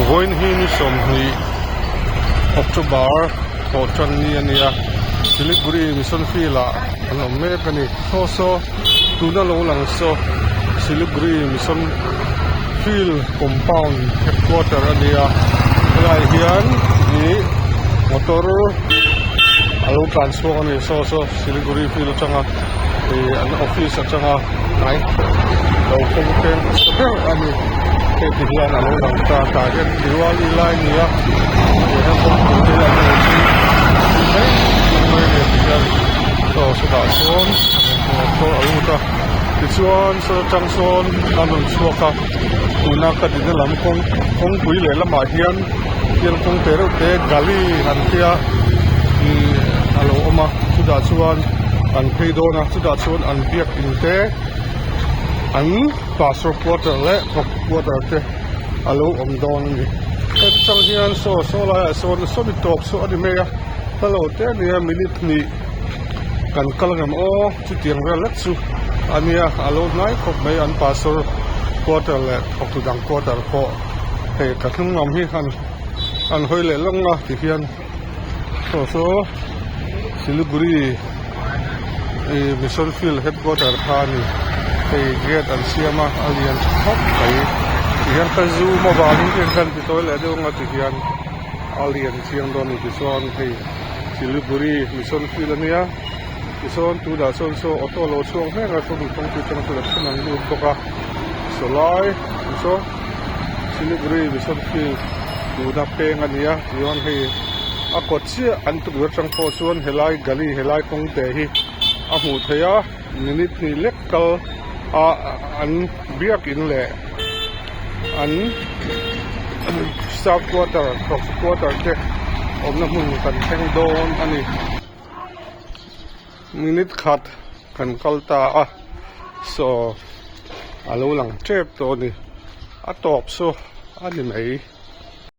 Vawiin hi ni 20 October thawh tan ni a nia Siliguri Mission Field ah an awm mek a ni saw saw tuna lo lang saw Siliguri Mission Field compound headquarter a nia helaiah hian ih motor a lo tlan chhuak a ni saw saw Siliguri Field atanga ih an office atanga hnai lo kawng peng hmasa ber a ni hei ti hian a lo lang ta tah hian Diwali lai a ni a tih hian kawngpui te hi an lo chei mai mai a ni ti hian saw sawtah sawn motor a lut a tichuan saw atang sawn a rawn chhuak a tuna ka dinna lam kawng kawngpui lehlamah hian thil kawng te reuh te gali an tia ihh a lo awm a chutah chuan an phei dawn a chutah chuan an biak in te an pastor quarter leh thawk quarter te a lo awm dawn a ni heti chang hian saw saw laiah sawn sawmi tawp saw a ni mai a hla lo te a ni a minute hnih kan kal ang em aw chutiang vel lek chu a nia a lo hnai khawp mai an pastor quarter leh thawktu dang quarter pawh. Hei ka hnung lam hi han an hawi leh lawng a ti hian saw saw Siliguri ih mission field headquarter kha a ni hei gate an siam a a lian tha khawp mai ti hian ka zoom avangin ka inhlan ti tawi leh deuh ang a ti hian a lian chiang dawn a ni tichuan hei Siliguri mission field a nia tichuan tunah chuan saw auto lo chhuak mek a saw kawngpui atang chuan a then an lut bawk a sawlai saw. Siliguri Mission Field tuna peng a ni a tichuan hei a kawt chiah an tukverh atang pawh chuan helai gali helai kawng te hi a hmuh theih a minute hnih lek kal a an biakin leh an staff quarter thawk quarter te awmna hmun kan thleng dawn a ni. Minute khat kan kal ta a saw a lo lang tep tawh a ni a tawp saw a ni mai.